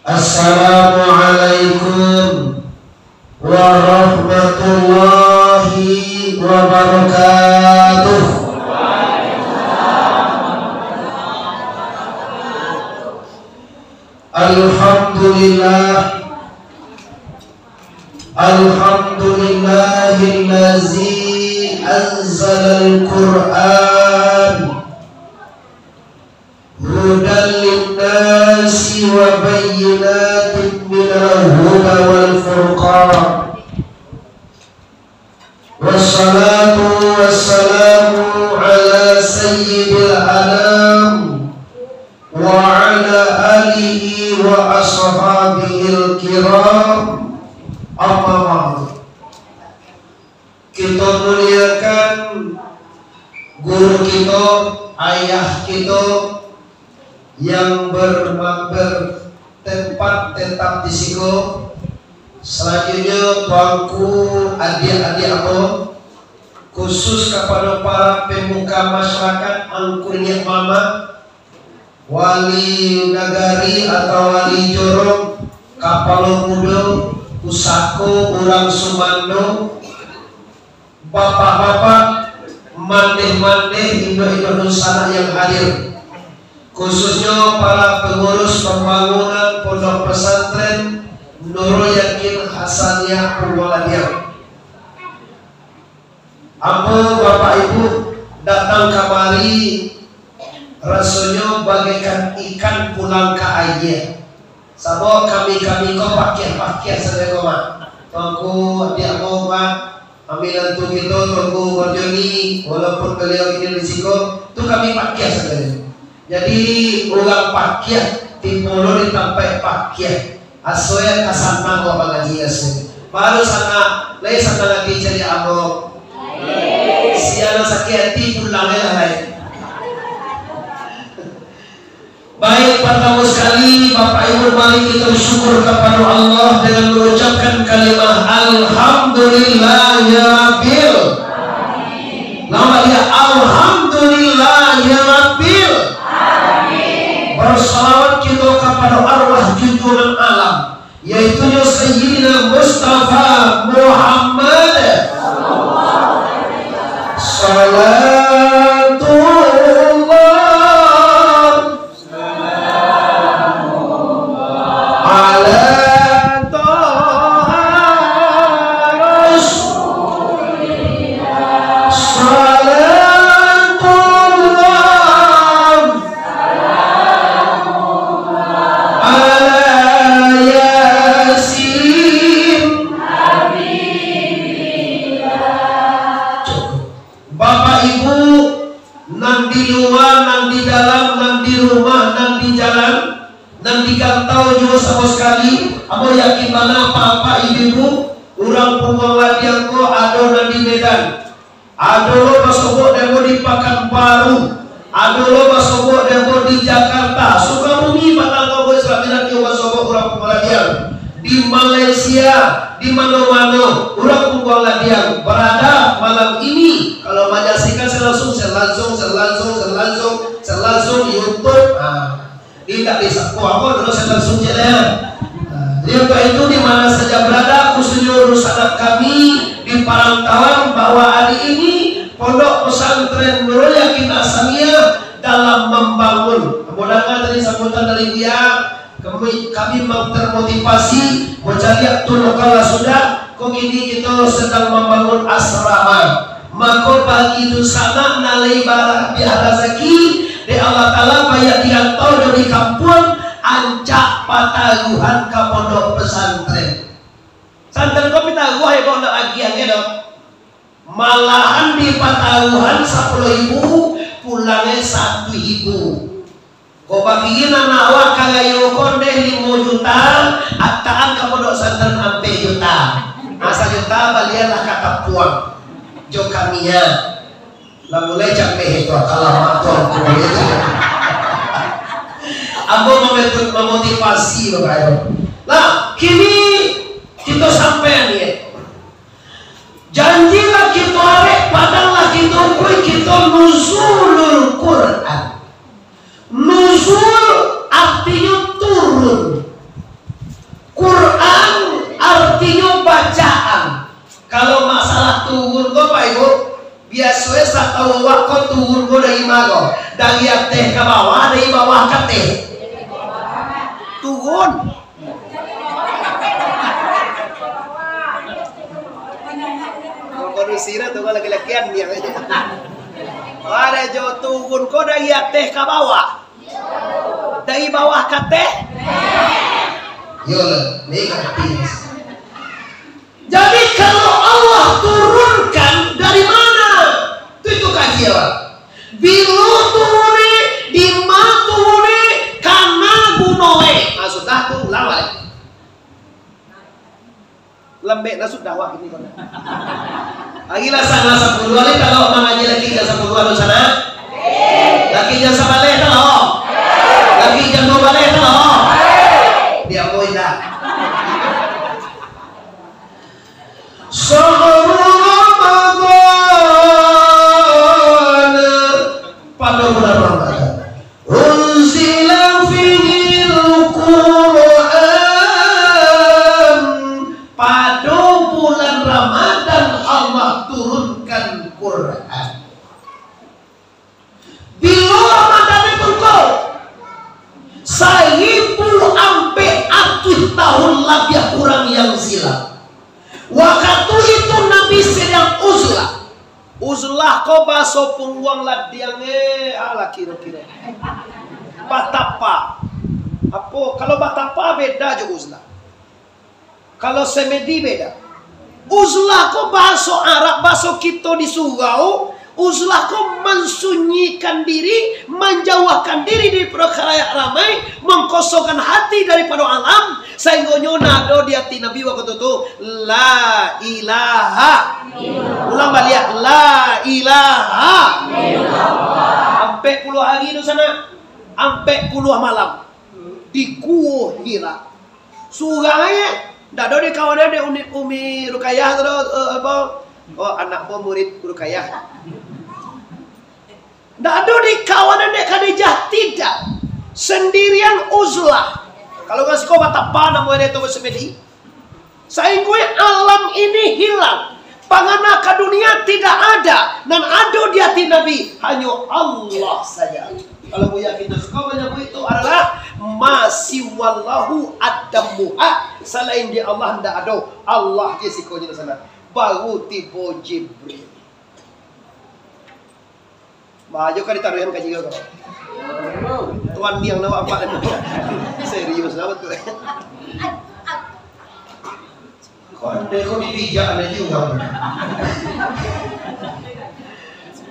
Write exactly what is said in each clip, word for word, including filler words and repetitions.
Assalamualaikum warahmatullahi wabarakatuh. Alhamdulillah. Alhamdulillahillazi anzalal Qur'an hudan linnasi wa bayyinatin minal huda wal furqan. Wassalatu wassalamu ala sayyidil anam wa ala alihi wa ashabihil kiram. Amma ba'du. Kito muliakan guru kito, ayah kito yang ber-, bertempat tetap di siko. Salanjuiknyo, tuanku, adiak-adiak ambo, khusus kapado para pemuka masyarakat Angku Niniak Mamak, wali nagari atau wali jorong, kapalo mudo, pusako, urang sumando, bapak-bapak, mandeh-mandeh, induak-induak dunsanak yang hadir, khususnyo para pangurus pambangunan Pondok Pesantren Nurul Yakin Hasaniyah Purwoladiang. Ambo, Bapak Ibu, datang kamari rasonyo bagaikan ikan pulang ka aia. Sabab kami-kami ko pakiah-pakiah sajo ko, Mak. Tuanku, adiak ambo, Mak, minantu kito, Tuanku Borjoni, walaupun baliau kini di siko, tu kami pakiah sajo. Jadi, urang pakiah, tibo lo di tampek pakiah. Asoe ka sanang awak mangaji asoe. Baru sanang, lai sanang ati caliak ambo. Sia nan sakik ati pulang lah lai. Baik, partamo sakali, Bapak Ibu, mari kita bersyukur kepada Allah dengan mengucapkan kalimah Alhamdulillah ya Rabbil. Nama dia Alhamdulillah ya Rabbil. Bersalawat kita kepada arwah junjungan alam, yaitunyo Sayyidina Mustafa Muhammad. Salatullah ala Taha Rasulillah. Salatullah ala Yasin. Cukup. Bapak Ibu, nan di lua, nan di dalam, nan di rumah, nan di jalan, nan di rantau juo samo sakali, ambo yakin bana, Bapak Ibu, urang Pungguang Ladiang ko ado nan di Medan. Ado lo basobok demo di Pakanbaru, ado lo basobok demo di Jakarta, Sukabumi, Batang Toru, Islam Minang, iyo basobok urang Pungguang Ladiang. Di Malaysia, di mano-mano urang Pungguang Ladiang barada malam ini, kalau manyaksikan siaran langsung, siaran langsung, siaran langsung, siaran langsung, siaran langsung di YouTube. Ah. Indak di Sakuang ko, dulu saya langsung je lah. Nah, jadi untuk itu, di mana saja berada, khususnya dunsanak kami di parantauan, bahwa hari ini Pondok Pesantren Nurul Yakin Hasaniyah dalam membangun. Kamu dengar tadi sambutan dari Buya, kami, kami memang termotivasi, mencari waktu lokal lah sudah, kok kini kita sedang membangun asrama. Mako, bagi dunsanak nan lai barabiah rasaki dek Allah Taala, baiak di rantau jo di kampuang, ancak pataruahan ka pondok pesantren. Santan ko pitaruah ya, kok ndak agiah nge doh. Malahan di pataruahan sapuluah ribu, pulangnyo satu ribu. Kok bakian anak awak karajo ko ndeh limo juta, ataan ka pondok pesantren ampek juta. Nah, sajuta balianlah ka tapuang jo kamiah. Lah mulai capek itu, alamak, Tuanku. Ambo mamotivasi, Bapak Ibu. Nah, kini kito sampai ni, eh. Janji lah kito arek, padang lah kito ukui, kito nuzulul Quran. Nuzul artinyo turun. Biaso e satau awak ko turun ko dari ma ko? Dari ateh ka bawah, dari bawah ka ateh? Turun. Kalau padusi dah tu, kalau laki-lakian dia. Pada jo turun ko dari ateh ka bawah. Dari bawah ka ateh? Yo lah, ni ngerti. Jadi, kalau Allah turunkan dari mana? Tu, itu kaji awak. Bilo turun e, di ma turun e, kana guno e. Ah, sudah tu, ulang balik. Lambek lah sudah wak ini kau. Lagi lah sana sapuluah ni kalau mangaji lagi jam sapuluah tu sana. Lagi jam sabaleh kalau. Lagi jam dua baleh kalau. Dia mau indah. Sahur Ramadan. Pada bulan Ramadan. Unzila fihil Qur'an. Pado bulan Ramadan Allah turunkan Quran. Bilo Ramadan itu ko? Saribu ampek atuih tahun labiah kurang yang silam. Wakatu itu Nabi sedang uzlah. Uzlah ko baso pungguang ladiang, eh, alah kiro-kiro. Batapa. Apo? Kalau batapa beda jo uzlah. Kalau semedi beda. Uzlah ko baso Arab, baso kito di surau. Uzlah ko mansunyikan diri, manjauahkan diri dari khalayak ramai, mangkosongkan hati daripado alam, Sainggonyo ndak ado di ati Nabi wakatu tu, la ilaha. Ulang baliak, la ilaha. Ampek puluah hari tu sanak, ampek puluah malam di Guo Hira. Surang aja, ndak ado di kawan dek Umi, Umi Rukayah tu, eh, apa? Oh, anak buah murid Rukayah. Ndak ado di kawanan dek Khadijah, tidak. Sendirian uzlah. Kalau ngasiko batapa namo dek tu semedi. Sainggo alam ini hilang. Pangana ka dunia tidak ada. Nan ado di ati Nabi, hanyo Allah saja. Kalau buya kito suko manyabuik itu adalah ma siwallahu adammuha. Salain di Allah ndak ado. Allah je sikonyo di sana. Baru tibo Jibril. Bajo ka ditaruihan kaji ko. Tuan niang na bapak tu. Serius lah batua. Kau andai kau dipijak anak juga.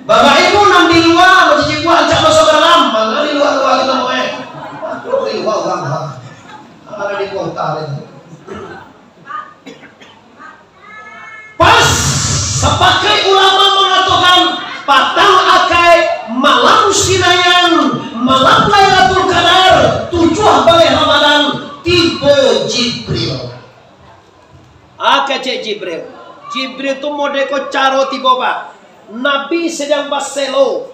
Bapak ibu nan di lua, macam cikgu ancak masuk dalam, malah di lua-lua kita mau eh. Aduh, di lua orang, ha. Ada di kota ni. Pas, sapakaik ulama mangatokan, patang Akaik, malam Sinayan, malam Lailatul Qadar, tujuah baleh Ramadan, tibo Jibril. Ah, kecek Jibril. Jibril tu model ko caro tibo, Pak. Nabi sadang baselo.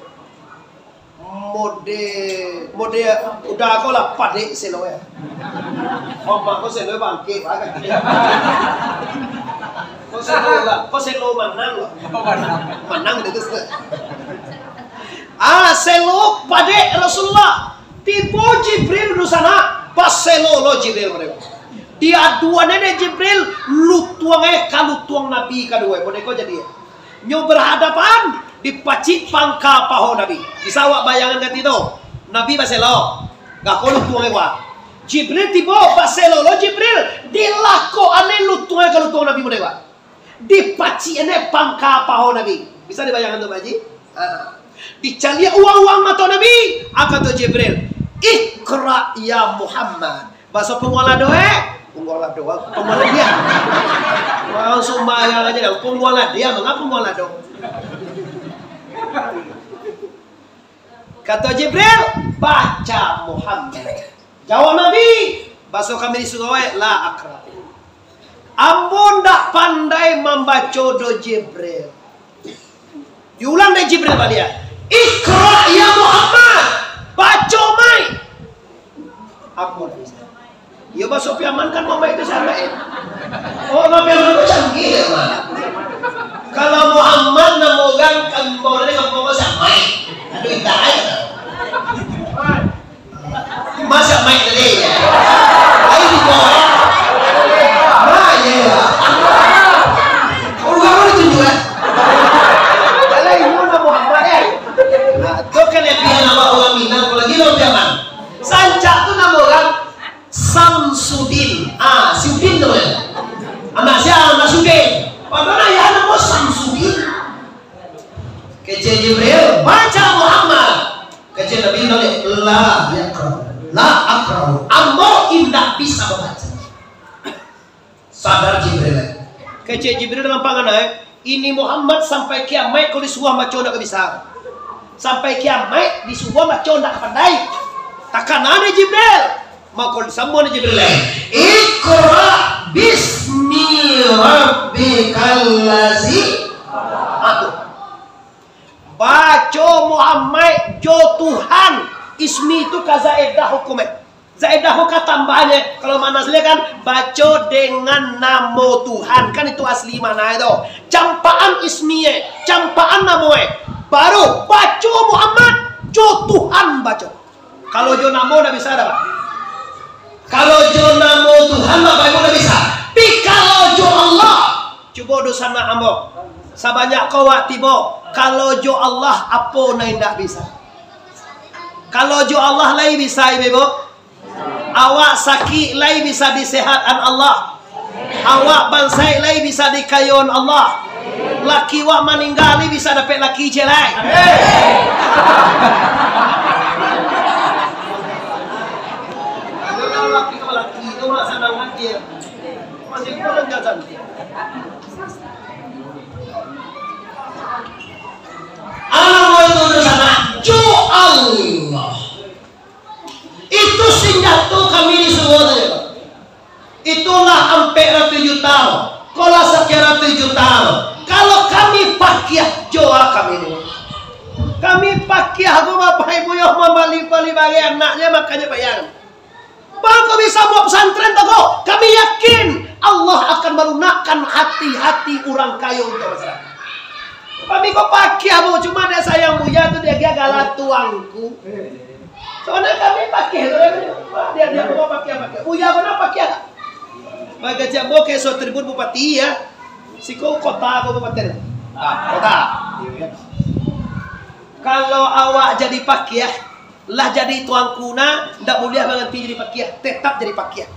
Mode, mode udah ko lah padek selo ya. Omak ko selo bangkit, Pak. Ko selo lah, ko selo manang lah. Manang gitu. Ah, selo padek Rasulullah. Tibo Jibril di sana, pas selo lo Jibril mereka. Diaduan dek Jibril, lutuang eh ka lutuang Nabi kaduo, mode ko jadi. Nyo berhadapan, dipacik pangka paho Nabi. Bisa awak bayangan kati tu? Nabi baselo. Gah ko lutuang ewa. Jibril tibo, baselo lo Jibril. Dilako ane lutuang ka lutuang Nabi muda ewa. Dipacik ane pangka paho Nabi. Bisa dibayangkan tu, Pak Haji? Ha. Dicaliak uang-uang mato Nabi. Apa tu Jibril? Iqra ya Muhammad. Baso pungguang lado, eh? Pungguang lado, pungguang lado. Wah, sumbayang aja dah. Pungguang lado, manga pungguang lado? Kato Jibril, baca Muhammad. Jawab Nabi, baso kami di surau, eh, la akra. Ambo ndak pandai mambaco do Jibril. Diulang dek Jibril baliak. Iqra ya Muhammad. Baco mai. Ampun. Iyo, baso Piaman kan mamaik tu sampai. Oh, Piaman tu canggih ya, Mak. Kalau Muhammad Namo urang kampung tadi, kampung ko Siak Maik. Aduh, indak ai. Masa Maik tadi? Ai di bawah. Nah, iya, iya. Urang mana tunjuak, eh? Alah, inyo namo Muhammad, eh. Nah, tu kalabiahan awak urang Minang, apolai urang Piaman. Sancak tu namo urang Samsudin. Ah, si Udin tu, eh. Anak sia, anak Sudin. Padahal ayah namo Samsudin. Kecek Jibril, "Baca Muhammad." Kecek Nabi balik, "La yaqra, la aqra'u." Ambo indak bisa babaca. Sadar Jibril, eh. Kecek Jibril dalam pangan, eh, "Ini Muhammad sampai kiamaik kalau disuruah baco ndak ka bisa. Sampai kiamaik disuruah baco ndak ka pandai." Takana dek Jibril. Mako disambung dek Jibril, eh, "Iqra bismi rabbikal ladzi khalaq." Baco Muhammad jo Tuhan. Ismi tu ka zaedah hukum, eh. Zaedah ko ka tambahan, eh. Kalau makna asli kan, baco dengan namo Tuhan. Kan itu asli makna itu. Campaan ismi, eh. Campaan namo, eh. Baru baco Muhammad jo Tuhan baco. Kalau jo namo ndak bisa doh, Pak. Kalau jo namo Tuhan, Bapak Ibu, ndak bisa. Tapi kalau jo Allah, cubo dunsanak ambo. Sabanyak ko awak tibo, kalau jo Allah, apo nan indak bisa? Kalau jo Allah lai bisa, Ibu-ibu. Awak sakik lai bisa disehatkan Allah. Awak bansaik lai bisa dikayoan Allah. Laki wak maningga lai bisa dapek laki ciek lai. Alam itu di sana, jo Allah. Itu senjato kami di surga tu, ya. Itulah ampek ratuih juta, ko lah sakian ratuih juta. Kalau kami pakiah jo kami ni. Kami pakiah ko, Bapak Ibu, yo, mambali-bali bareh anaknyo, makannyo bayang. Bang, ko bisa buek pesantren tu ko, kami yakin Allah akan malunakkan hati-hati urang kayo untuak masyarakat. Kami ko pakiah, Bu, cuma dek sayang Buya tu diagiah gala tuanku. Soalnyo kami pakiah tu, dia, dia ko pakiah, pakiah. Buya ko nan pakiah tak? Bagi ciek ambo ka Iso Tribun Bupati, ya. Siko kota ko kabupaten? Ah, kota. Kalau awak jadi pakiah, lah jadi tuanku nah, ndak buliah baranti jadi pakiah, tetap jadi pakiah.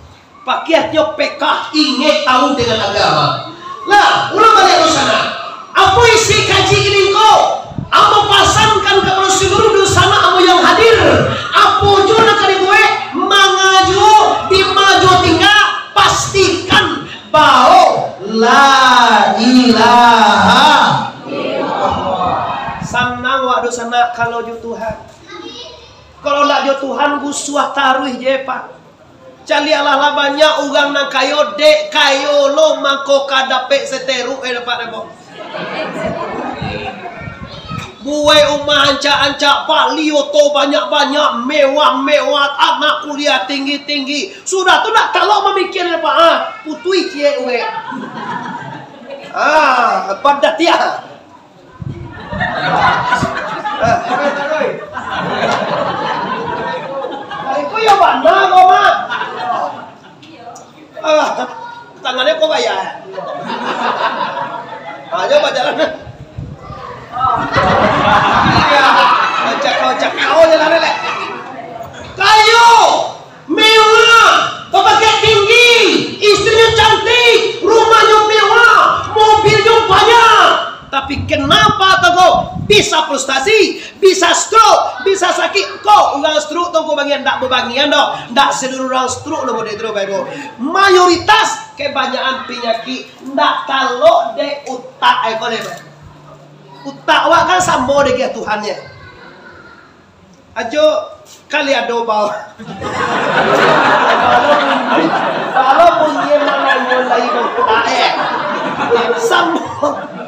Pakiah nyo pekah, ingek, tahu dengan agama. Lah, ulang baliak dulu sana. Apo isi kaji kini ko? Ambo pasankan kapado saluruh dunsanak ambo yang hadir. Apo juo nan ka dibuek, manga juo, di ma juo tingga, pastikan bao la ilaha. Sanang wak dunsanak kalau jo Tuhan. Kalau ndak jo Tuhan, gusuah taruih je, Pak. Caliaklah, lah banyak urang nan kayo, dek kayo lo mangko ka dapek seteruk, eh, dapat rebo. Buek umah ancak-ancak, bali oto banyak-banyak, mewah-mewah, anak kuliah tinggi-tinggi. Sudah tu ndak talok mamikian, Pak, ah, putuih ciek urek. Ah, padah tiak. Nah, itu yang mana kau, Mak? Ah, tangannya kok kayak. Ayo, bajalan. Iya, cakau-cakau jalan, Lek. Kayo! Mewah, bapakaian tinggi, istrinyo cantik, rumahnyo mewah, mobilnyo banyak. Tapi kenapa tu ko bisa frustasi, bisa stroke, bisa sakik? Ko urang stroke tu ko bagian, ndak babagian doh, ndak saluruah urang stroke lo model tu, Bapak Ibu. Mayoritas kebanyakan penyakit ndak talok dek utak, eh, ko dek. Utak awak kan samo dek Tuhan, ya. Ajo kali ado bau. Kalau bunyi mananyo lai bau utak, eh. Samo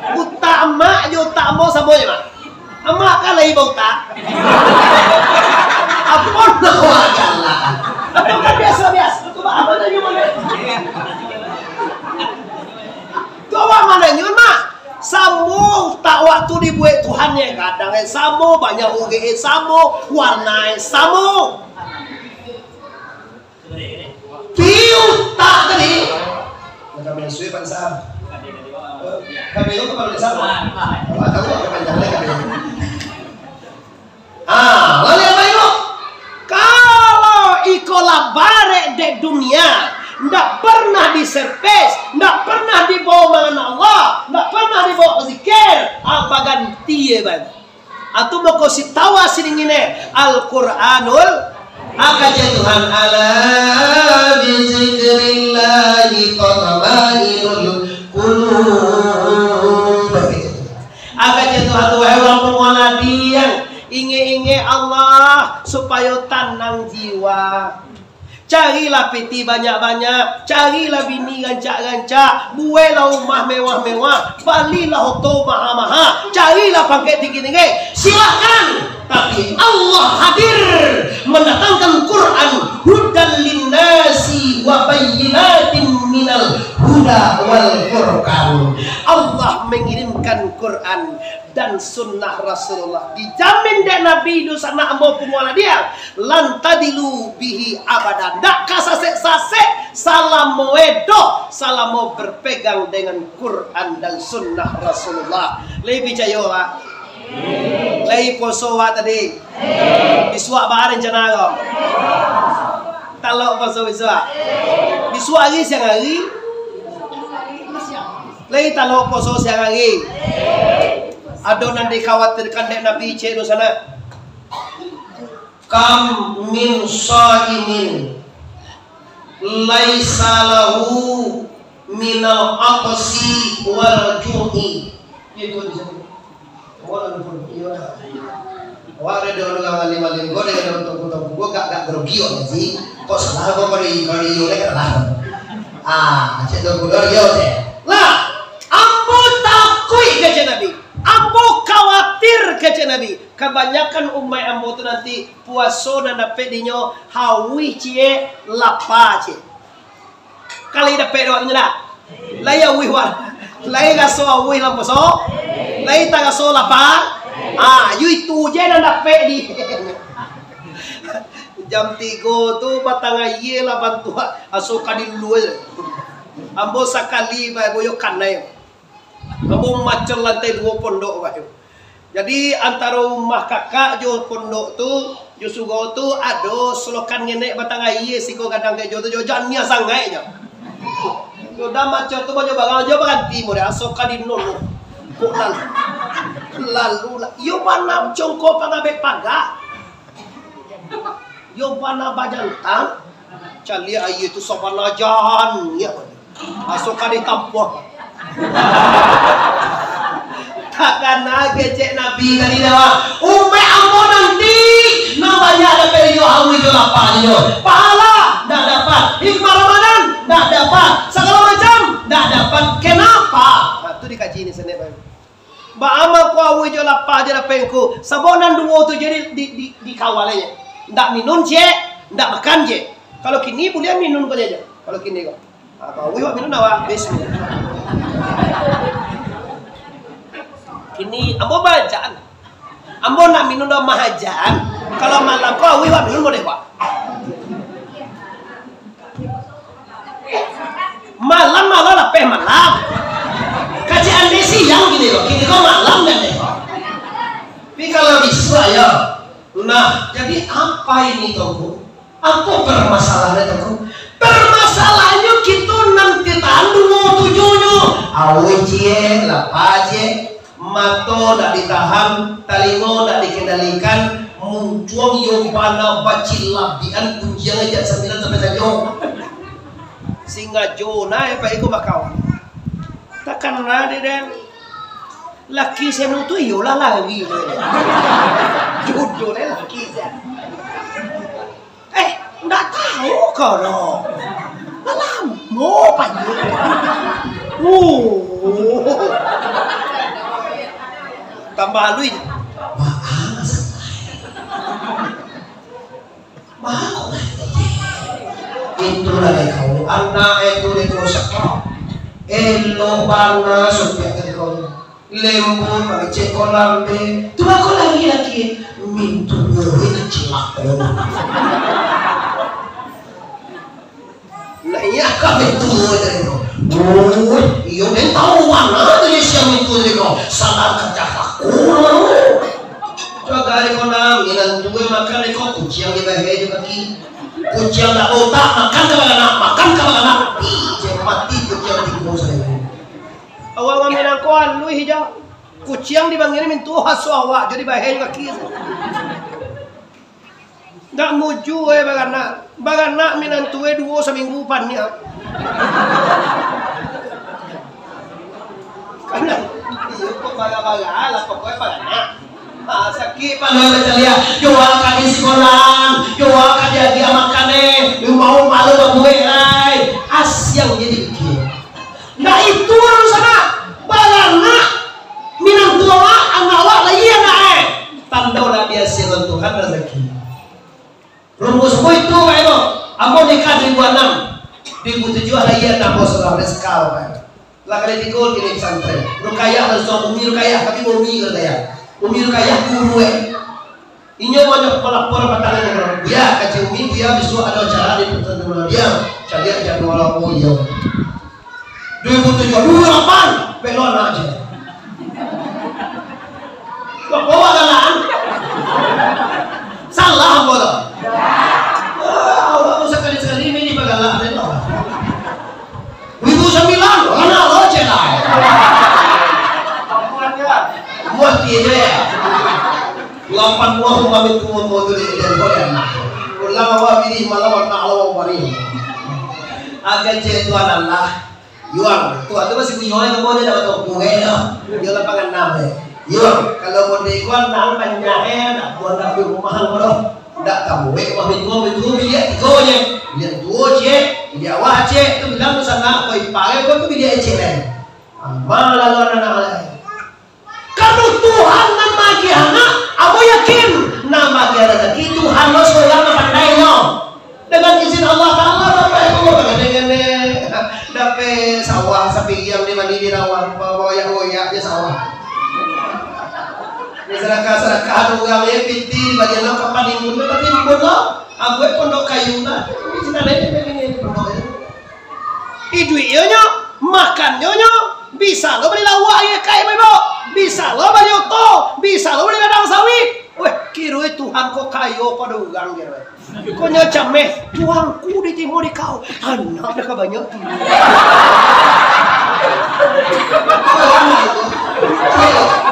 utak amak jo utak ambo samo je, Mak. Amak kan lai bau utak. Apo nak awak galak? Atau kan biasa-biasa. Atau apa nanya mana? Tu awak mananyo, Mak. Samo utak waktu dibuek Tuhan, ye, gadang, eh, samo, banyak urek, eh, samo, warna, eh, samo. Di utak tadi. Nah, kami suai, Pak Sam. Kami itu kepala desa. Apa tahu apa panjangnya kami. Ah, lalu apa itu? Kalau iko lah barek dek dunia, ndak pernah diservis, ndak pernah dibawa mangan Allah, ndak pernah dibawa zikir, apa ganti ye, Bang? Atau mau kau si tawa sini ngini, Al-Quranul, aka cek Tuhan, "Ala bizikrillahi tatma'innul qulub." Aka cek Tuhan, wahai urang panguladiang, ingek-ingek Allah, supayo tanang jiwa. Carilah piti banyak-banyak, carilah bini rancak-rancak, bueklah rumah mewah-mewah, balilah oto maha-maha, carilah pangkek tinggi-tinggi. Silakan, tapi Allah hadir mendatangkan Quran, hudan linnasi wa bayyinatin minal huda wal furqan. Allah mengirimkan Quran dan sunnah Rasulullah. Dijamin dek Nabi dunsanak ambo panguladiang, "Lan tadilu bihi abada." Ndak ka sasek-sasek salamo edo, salamo berpegang dengan Quran dan sunnah Rasulullah. Lai picayo, Pak? Lai poso, Pak, tadi? Bisuak baa rencana ko? Talok poso bisuak? Bisuak ari siang ari? Lai talok poso siang ari? Ado nan dikhawatirkan dek Nabi, cek dunsanak? "Kam min shaimin laisa lahu minal atasi wal ju'i." Itu di sini. Wah, ampun, iyo lah. Wah, ado urang alim-alim ko, ado urang tongko-tongko ko, gak, gak grogi, yo, Ji. Kok salah, kok, kok di, kok di, yo, lah. Ah, cek tu, kudo, yo, cek. Lah, ambo takuik, kecek Nabi. Ambo khawatir, kecek Nabi. Kabanyakan umaik ambo tu nanti puaso nan dapek dinyo, hauih ciek, lapa ciek. Ka lai dapek dek awak tu ndak? Lai auih wak. Lai raso auih lah puaso. Lai taraso lapa. Ah, yo itu je nan dapek di. Jam tigo tu batang aia lah bantuak, aso ka diluluah. Ambo sakali bae boyo kanai. Ambo macul lantai duo pondok, Pak. Jadi, antaro rumah kakak jo pondok tu, jo surau tu, ado solokan ngenek batang aia siko gadang kejo tu, jo janiah sangaik nyo. Sudah macul tu, banyak barang jo baranti model, aso ka dinolo. Kok lalu, lalu lah. Iyo bana congko pangabek paga. Yo bana bajantang, caliak aia tu sabana janiah. Aso ka ditampuah. Takana kecek Nabi tadi dah. Umaik ambo nanti, nan banyak dapek dinyo hauih jo lapa dinyo. Pahala, ndak dapat. Hikmah Ramadan, ndak dapat. Sagalo macam, ndak dapat. Kenapa? Nah, tu dikaji ni, Senek, Bang. Baa mangko auih jo lapa je dapek ngku, sabab nan duo tu je di, di, di, dikawal aja. Ndak minun ciek, ndak makan ciek. Kalau kini buliah minun ko je. Kalau kini ko. Ha, kalau auih wak minun awak, habis. Kini ambo bahajan. Ambo ndak minun doh mahajan. Kalau malam ko auih wak minun model ko. Malam malah lapeh malam. Kacian dek siang kini ko, kini ko malam kan dek ko. Tapi kalau bisuak yo. Nah, jadi apa ini, Tongku? Apa permasalahannya, Tongku? Permasalahannya kita nanti tahan duo tujuhnyo. Auih ciek, lapa ciek. Mato ndak ditahan, talingo ndak dikendalikan, muncuang yo bana bacilabikan kunjiang jak sambilan sampai sajo. Singajo nah, Pak, iko bakawan. Takana dek den. Laki seno tu iyolah lari tu. Jodoh dek laki seno. Eh, ndak tahu kau doh. Lamo panjang. Oh. Tambah halus. Maaf, santai. Maaf, santai. Itulah dek kau. Anak itu dek kau sekolah. Elok bana setiap kali kau. Lembut, mangecek kolam be. Tu bako lagi laki. Mintuo we nan cilako. Nah, iya ka mintuo tadi tu. Woi, iyo den tahu mana tadi sia mintuo tadi ko. Salah kacah aku. Coba kali ko nang, minantuo makan dek ko, kuciang di bahe jo kaki. Kuciang dak bautak, makan ka baganak, makan ka baganak. Ih, mati kuciang tigo sajo. Awak ngambil nangko aluih jo. Kuciang di bangini mintuo haso awak, jadi bahe kaki. Ndak muju, eh, baranak. Baranak minantuo duo saminggu paniang. Karena, iyo, kok bara-bara lah, pokoknya baranak. Ah, sakik palo bacaliak. Yo ka di sikolah, yo ka diagiah makan, eh. Yo mau malu babuek, lai. Asiang jadi pikir. Ndak itu urusan nak. Baranak, minantuo awak, anak awak, lah iyo ndak, eh. Tando lah diasiakan Tuhan razaki. Rumus ko itu, Pak Ebo. Ambo nikah duo ribu anam, duo ribu tujuah lah iyo namo saudara Rizka, Pak Ebo. Lah kali tigo kini pesantren. Rukayah lah suami Umi Rukayah, tapi Umi Rukayah. Umi Rukayah guru, eh. Inyo banyak malapor patang inyo, "Buya, kecek Umi, Buya, bisuak ado acara di Pesantren Muhammadiyah. Caliak jadwal ambo, iyo." Duo ribu tujuah, duo ribu lapan, belok anak je. Kok bawa galaan? Salah ambo tu. Ah, Allah tu sakali-sakali ini bagalak, belok. Duo ribu sambilan, anak lo je lah. Muat je. Lapan buah kami tua-tua tu di, di, di, di. Ulang awak bini, malam anak awak bari. Akan cek Tuhan Allah. Yuang, Tuhan tu masih punya orang kamu aja dapat toko, eh, dah. Dia lapangan enam, eh. Yuang, kalau mau dekuan, nang banyak, eh, nak buat nak beli rumah, kau dah. Ndak tahu, eh, wah, betul, betul, bilik tiga je. Bilik dua je, bilik awak je. Tu bilang tu sana, kau ipar, eh, kau tu bilik cek, eh. Amal lalu anak-anak, eh. Karano Tuhan nan maagiah anak, ambo yakin, nan maagiah razaki Tuhan lo surang nan pandai lo. Dengan izin Allah Taala, Bapak Ibu, bagandeng-gandeng, dapek sawah sapiriang di mandi di rawa, bagoyak-goyak je sawah. Di sadakah-sadakah ado urang, eh, piti di bagian lo, kapan timbun, kapan timbun lo, ambo pondok kayu lah. Di sinan, eh, di pondok kayu. Iduik iyo nyo, makan iyo nyo, bisa lo bali lawak iyo kai, Ibu. Bisa lo bali oto, bisa lo bali ladang sawit. Weh, kiro Tuhan ko kayo pado urang, kiro. Ko nyo cameh, tuangku di timo di kau, anak dah ka banyak.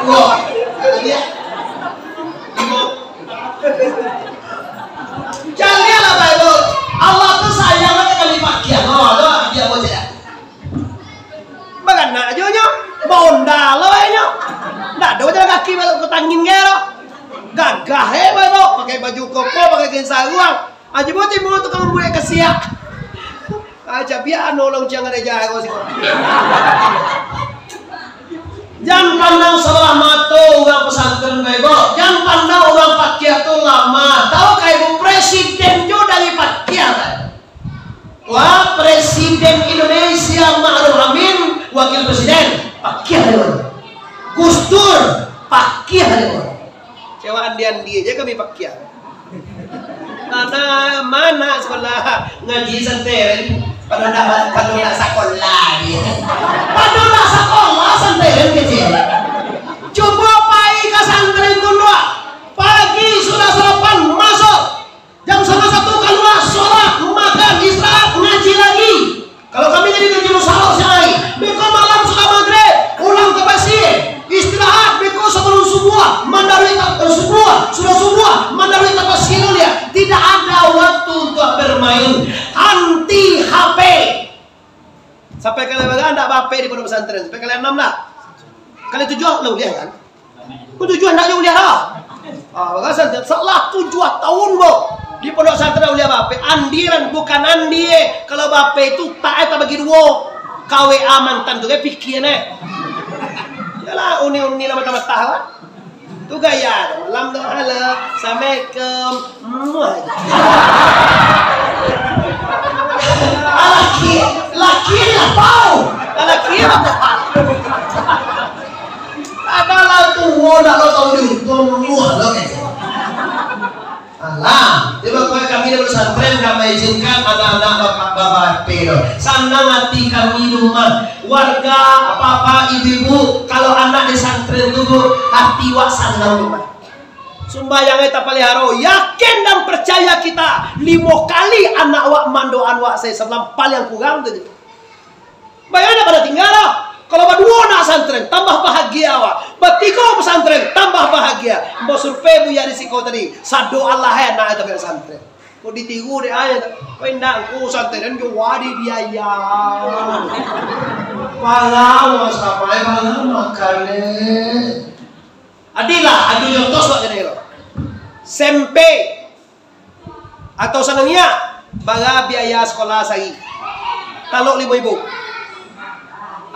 Wah, Caliaklah, Bapak Ibu. Allah tu sayang kan kami pakian. Oh, tu dia buat caliak. Baranak jo nyo, baonda lo, eh, nyo. Ndak ado jalan kaki, Bapak Ibu, tangin ge lo. Gagah, eh, Bapak Ibu. Pakai baju koko, pakai kain saruang. Aja buat timbul tukang buek kasiak. Aja biar anu lah ujian ada jago sih. Jan pandang sabalah mato urang pesantren, Bapak Ibu. Jan pandang urang pakiah tu lamah. Tahu ka Ibu, presiden jo dari pakiah, Pak? Wah, Presiden Indonesia Ma'ruf Amin, wakil presiden, pakiah, Pak Ibu. Gus Dur, pakiah, Pak Ibu. Cewek andi-andi aja kami pakiah. Mana, mana sekolah ngaji santeren? Pado ndak, pado ndak sakolah dia. Pado ndak sakolah santeren kecil. Cubo pai ka santeren tu ndak. Pagi sudah sarapan masuk. Jam sanga satu kalua, solat, makan, istirahat, ngaji lagi. Kalau kami jadi ngaji rusak siang hari, beko malam sudah magrib, ulang tapasia, istirahat, beko sabalun subuah, mandaruik ta-, subuah, sudah subuah, mandaruik tapasia dulu ya. Tidak ada waktu untuk bermain. Anti H P. Sampai kali bara ndak ba-H P di pondok pesantren? Sampai kali anam lah. Kali tujuah lah uliah kan? Ku tujuah ndak uliah lah. Ah, bagasan salah tujuah tahun, bo. Di pondok pesantren uliah ba-H P. Andiran bukan andie. Kalau ba-H P tu tak, eh, tabagi duo. Ka W A mantan tu, eh, pikia, eh. Yalah, uni-uni lah matah-matah lah. Tu gaya tu. Malam tu, halo. Assalamualaikum. Muah. Ah, laki, laki ni lapau. Ah, laki ni lapau. Ndak lo tahu di untuang muah lo, eh. Alah, tibo kami dari pesantren ndak mengizinkan anak-anak bapak-bapak P tu. Sanang hati kami di rumah. Warga, bapak-bapak, ibu-ibu, kalau anak di santren tu, Bu, hati wak sanang di rumah. Sumbayang kita paliharo, yakin dan percaya kita, limo kali anak wak mandoaan wak sahari sabulan paling kurang tu je. Bayangkan pada tinggal lah. Kalau baduo anak santren, tambah bahagia awak. Batigo pesantren, tambah bahagia. Ambo survei buya di siko tadi, sado alah eh anak itu santren. Kok ditiru dek ayah tu? Kok indak, angku santren jo wadi biaya. Parah, Mas, apa eh, parah makan eh. Adilah, adu contoh surat kene lo. Sempe atau sanangia, bara biaya sekolah sahari? Talok limo ribu.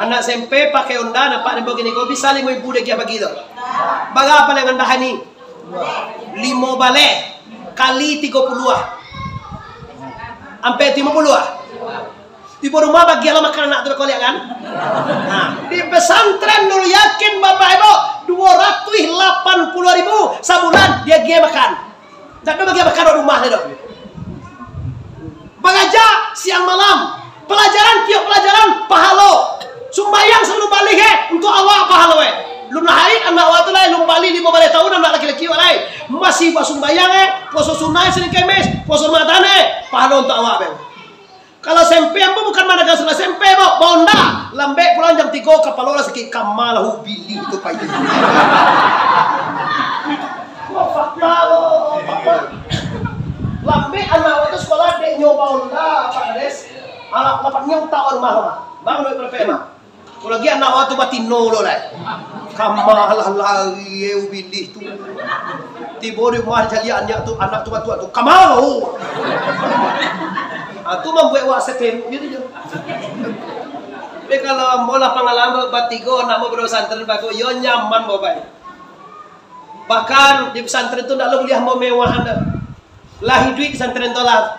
Anak S M P pakai Honda, nampak nembok kini ko, bisa limo ribu dek pagi tu. Bara paling randah ni? Limo baleh kali tigo puluah. Ampek limo puluah. Tibo rumah, bagilah makan anak tu, kau lihat kan? Nah, di pesantren dulu, yakin bapak ibu, dua ratus lapan puluh ribu sabulan dia agiah makan. Dak ado bagi makan di rumah dia tu. Baraja siang malam, pelajaran tiok pelajaran pahalo. Sumbayang sabalun baleh eh, untuk awak pahalo eh. Lun lahai anak awak tu lai, lun baleh limo baleh tahun, anak laki-laki awak lai. Masih basumbayang eh, puaso sunah Senin Kemis, puaso Ramadan eh, pahalo untuk awak bang. Kalau S M P ambo bukan managah sekolah S M P, bo, bonda. Lambek pulang jam tigo, kapalo lah sakik, kama lah ubilih tu pai. Wah, fakta lo, fakta. Lambek anak awak tu sekolah, dek nyo bonda, Pak Kades. Alah, lapan nyo taun mah, mah. Bang, duit berapa, mah? Kalau lagi anak awak tu batino lo lai. Kama lah lari, eh, ubilih tu. Tibo di rumah caliak anak tu, anak tu batuak tu. Kama lo. Ah, tu mambuek awak seteruk gitu je. Tapi kalau ambo lah pangalaman batigo anak ambo baduo santri bago, yo nyaman bo bai. Bahkan di pesantren tu ndak lo buliah ambo mewahan doh. Lah iduik di santren tu lah.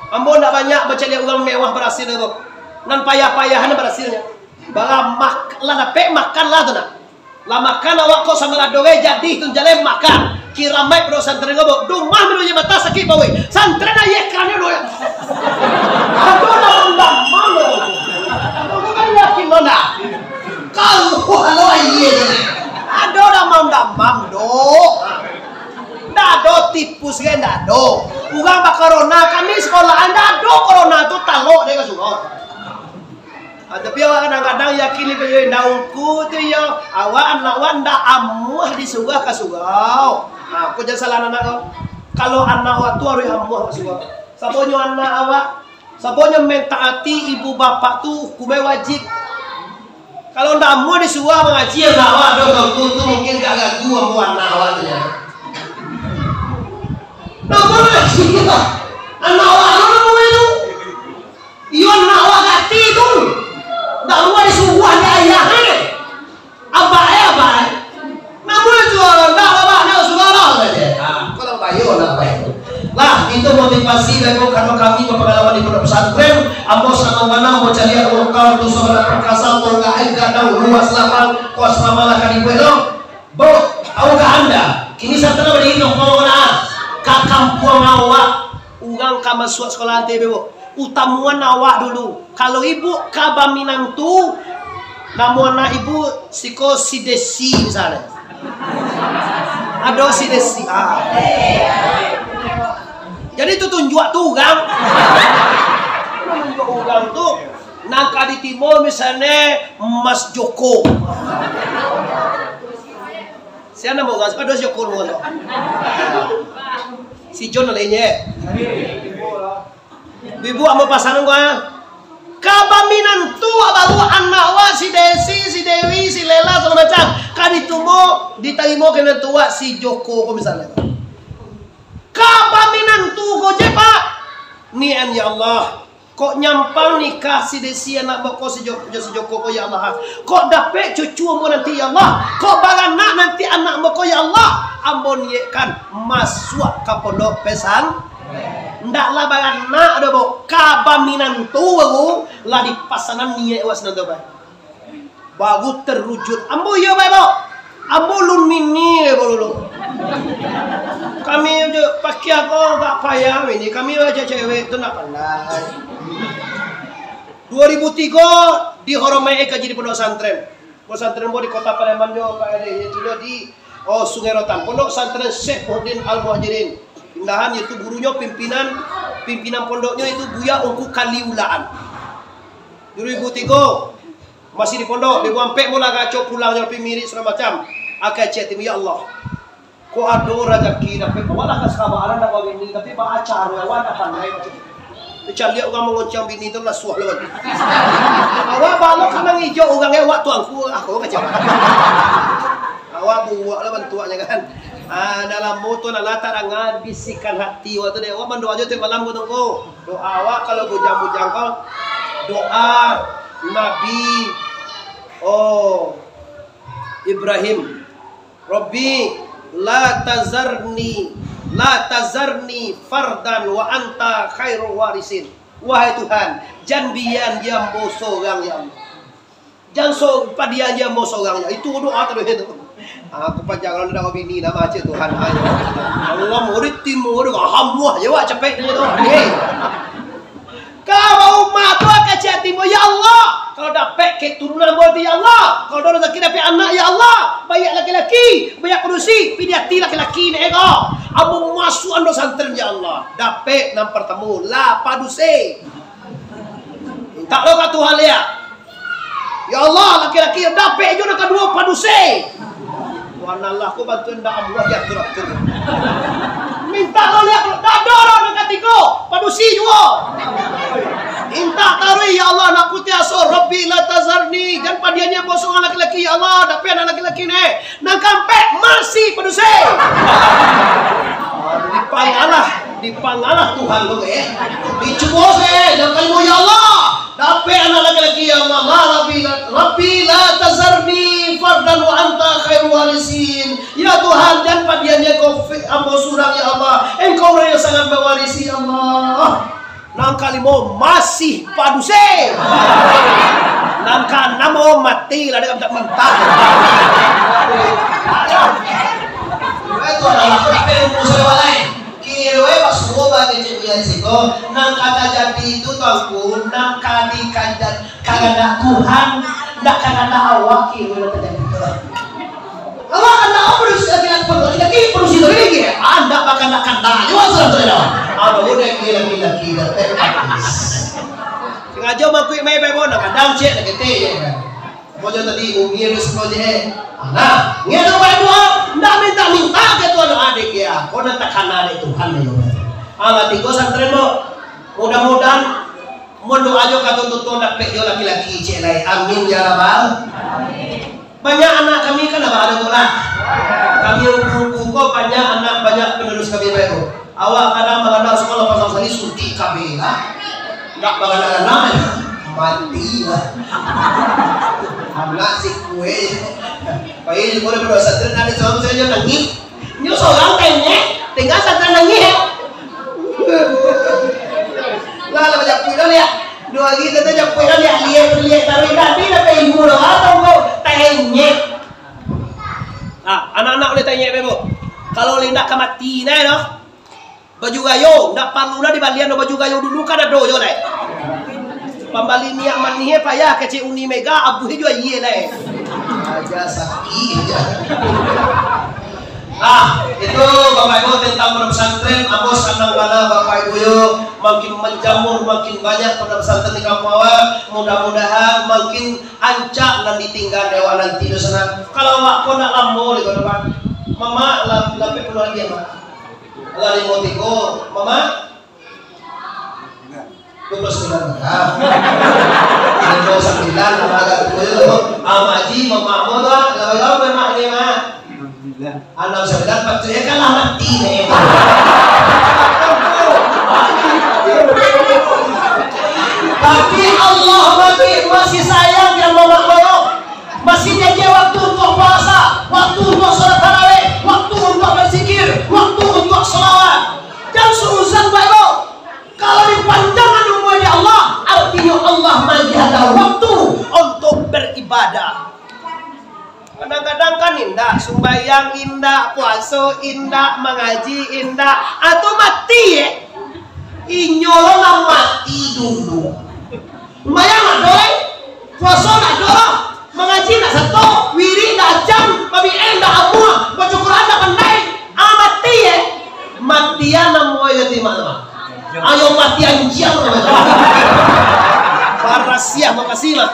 Ambo ndak banyak bacaliak urang mewah barasil tu. Nan payah-payahan barasilnyo. Bara mak-, lah dapek makan lah tu nah. Lah makan awak kok sama lado gai jadi tu jaleh makan. Kiramaik pado santren ngabok. Dumah minum aia mata sakik bawai. Santren aia keranyo doh. Aduh, dah mandamam doh. Aku kan yakin lo nah. Kalau, kalau aia tu nah. Aduh, dah mandamam doh. Ndak ado tipus gai, ndak ado. Urang bakorona, kami sekolahan ndak ado korona tu, talok dek ka surau. Ah, tapi awak kadang-kadang yakin ni, "Ndak ungku tu yo, awak anak awak ndak amuah disuruah ka surau." Ah, ko jan salah anak ko. Kalau anak awak tu harus amuah ka surau. Sabonyo anak awak, sabonyo mentaati ibu bapak tu hukumnyo wajib. Kalau ndak amuah disuruah mangaji, anak awak ado ganggu tu, mungkin gak ganggu ambo anak awak tu nyo. Ndak amuah mangaji lah. Anak awak tu ndak amuah tu. Iyo, anak awak gati tu. Ndak amuah disuruah dek ayah, eh. Abah, eh, abah, eh. Namun itu, ndak, abah, ndak, suruah lah, kata. Ah, kalau bayo, ndak bayo. Lah, itu motivasi dari kami bapangalaman di pondok pesantren. Ambo sanang bana, ambo caliak lokal tu sabananyo perkasa, tonggak aia gadang, luas lapang, kos mamalah ka dibuek tu. Bo, tahukah anda, kini santana badiri kampuang mana? Ka kampuang awak. Urang ka masuak sekolah nanti, Bo. Utamoan awak dulu. Kalau ibu ka baminantu, namo anak ibu siko si Desi misalnyo. Ado si Desi. Ah. Jadi tu tunjuak tu urang. Tunjuak urang tu, nan ka ditimo misalnyo Mas Joko. Sia namo urang, ado si Joko namo tu. Si John lainnyo. Ibu, ambo pasan ko, ah. Ka baminantu baru anak awak si Desi, si Dewi, si Lela, sagalo macam. Ka ditumo, ditarimo ka minantu awak si Joko ko misalnyo. Ka baminantu ko je, Pak. Nian, ya Allah. Kok nyampang nikah si Desi anak bako si Jo-, jo si Joko ko, ya Allah. Kok dapek cucu ambo nanti, ya Allah. Kok baranak nanti anak bako, ya Allah. Ambo niatkan masuak ka pondok pesan. Ndaklah baranak doh, Bo. Ka baminantu baru lah dipasanan niat awak sinan tu, Bo. Baru terwujud. Ambo iyo, Bo. Ambo lun mini, eh, baru tu. Kami je pakai ako, tak payah mini. Kami aja cewek tu nak pandai. Dua ribu tiga, dihoromai kaji di pondok pesantren. Pondok pesantren ambo di Kota Pariaman jo, Pak Ade, yaitu di, oh, Sungai Rotan. Pondok Pesantren Syekh Muhyiddin Al-Muhajirin. Pindahan, yaitu gurunyo pimpinan, pimpinan pondoknyo itu Buya Ungku Kaliulaan. Dua ribu tiga, masih di pondok, dua ribu ampek mula kacau pulangnyo, tapi mirip segala macam. Akai ciek timu, "Ya Allah, kok ado rajaki dapek, awak lah ka sabaran dak bini, tapi baa caro awak dak pandai macam tu." Caliak urang mangoncang bini tu lah suah lah. Awak balok ka mangijo urang, eh, awak tuangku, ah, kok kacau. Awak buak lah bantuaknyo kan. Ah, dah lamo tu lah tak danga bisikan hati awak tu deh. Awak bandoa ajo tiap malam ko tu ko. Doa awak kalau bujang-bujang ko, doa Nabi, oh, Ibrahim. "Rabbi, la tazarni, la tazarni fardan wa anta khairul warisin." Wahai Tuhan, jan bian di ambo sorang, ya Allah. Jan so, padian di ambo sorang, ya. Itu doa terakhir tu. Ah, aku panjang kalau dak bini, nama aja Tuhan. Ayo. Allah murid timur, alhamdulillah, ya, wak, capek dia tu. Hei. Kalau umat tu akan cari timbul, "Ya Allah, kalau dapek keturunan boleh, ya Allah. Kalau ada rezeki dapek anak, ya Allah. Banyak laki-laki, banyak padusi, pidi ati laki-laki ni, eh, ko. Ambo masuk ando santren, ya Allah." Dapek nan pertemu, lah padusi. Minta lo ka Tuhan liak. "Ya Allah, laki-laki yang dapek jo nan kaduo padusi." Tuhan Allah, ko bantuan dak Allah diatur-atur. Minta lo liak, kalau dak ado lo nan katigo, padusi juo. Minta taruih, "Ya Allah, nak putuih aso, Rabbi la tazarni, jan padian di ambo sorang laki-laki, ya Allah, dapek anak laki-laki ni." Nan kaampek, masih padusi. Dipangalah, dipangalah Tuhan tu, eh. Dicubo se, nan kalimo, "Ya Allah, dapek anak laki-laki, ya Allah, la, Rabbi, la, Rabbi, la tazarni fardan wa anta khairul warisin." Ya Tuhan, jan padian di ambo sorang, ya Allah. Engkau urang yang sangat mawarisi, ya Allah. Nan kalimo, masih padusi. Nan kaanam, oh, mati lah, dia minta. Itu adalah tapi ilmu saya walai. Kiro eh, pas suruh bagi cik dia di situ, nan kata jadi itu, Tuanku, nan ka dikaja-, kahandak Tuhan, ndak kahandak awak, kiro nan terjadi itu. Awak kahandak awak padusi laki-laki, padusi laki-laki, ah, ndak bakandak-kandak, jawab sudah tu dah. Ah, baru dah laki-laki dah, eh, habis. Sengaja makuik main baik bola, kadang cek nak ketek je kan. Mojo tadi, umi ada sepuluh je, eh. Ah, nah, ni ada baik doa, ndak minta-minta ke Tuhan, adik ya. Kau nak takana dek Tuhan ni, ya. Ah, lah, tiga santri, Bok. Mudah-mudahan mun doa jo kato tutuang dapek jo laki-laki cek lai. Amin ya rabbal. Banyak anak kami kan abah ado tu lah. Kami ungku-ungku ko banyak anak, banyak penerus kami bae tu. Awak kadang bagandang sekolah pasang sani suntik kabeh lah. Ndak bagandang anak, mati lah. Anak si kue. Pai juo dek pondok pesantren, ado surang sajo nangih. Nyo surang tanyek, tingga santri nangih. Lah, lah, japuik dah liak. Duo hari tu japuik dah liak, liak, liak, taruih tadi dah ilmu lah, atau kau tanyek. Ah, anak-anak ulih tanyek bae, Bu. Kalau ulih ndak ka mati nai doh. Baju gayo, ndak paralu lah dibalian doh baju gayo, dulu kan ado jo lai. Pambali minyak manih payah, kecek uni mega, abuih jo aia lai. Aja sakik aja. Ah, itu Bapak Ibu tentang pondok pesantren, ambo sanang bana Bapak Ibu yo, makin manjamur, makin banyak pondok pesantren di kampuang awak, mudah-mudahan makin ancak nan ditingga dek awak nanti tu sanak. Kalau awak ko ndak lamo lagi, Pak. Mamak, lah, lapan puluah lagi, Mak. Lah limo tigo, Mamak. Dua puluh sembilan, ha. Dua puluh sembilan, agak tua tu. Amak Haji, Mamak Ambo tu, ah. Lah, lah, Mamak ni, Mak. Anam sembilan, patuiknyo kan lah mati ni. Tapi Allah masih, masih sayang jo Mamak Ambo. Masih jaga waktu untuak puasa, waktu untuak salat tarawih, waktu untuak bazikir, waktu untuak salawat. Jan suuzan bae, Bu. Kalau dipanjangkan umua dek Allah, artinyo Allah maagiah waktu untuak baribadah. Kadang-kadang kan indak, sumbayang indak, puaso indak, mangaji indak, atau mati, eh. Inyo lah mati dulu. Sumbayang ndak doh, eh. Puaso ndak doh, mangaji ndak sato, wirik ndak ajam, babi'en ndak amuah, baco Quran ndak pandai. Ah, mati, eh. Matian namo yo ti, Mak, tu, Mak. Ayo mati anjiang, Mak. Barasiah, makasih, Mak.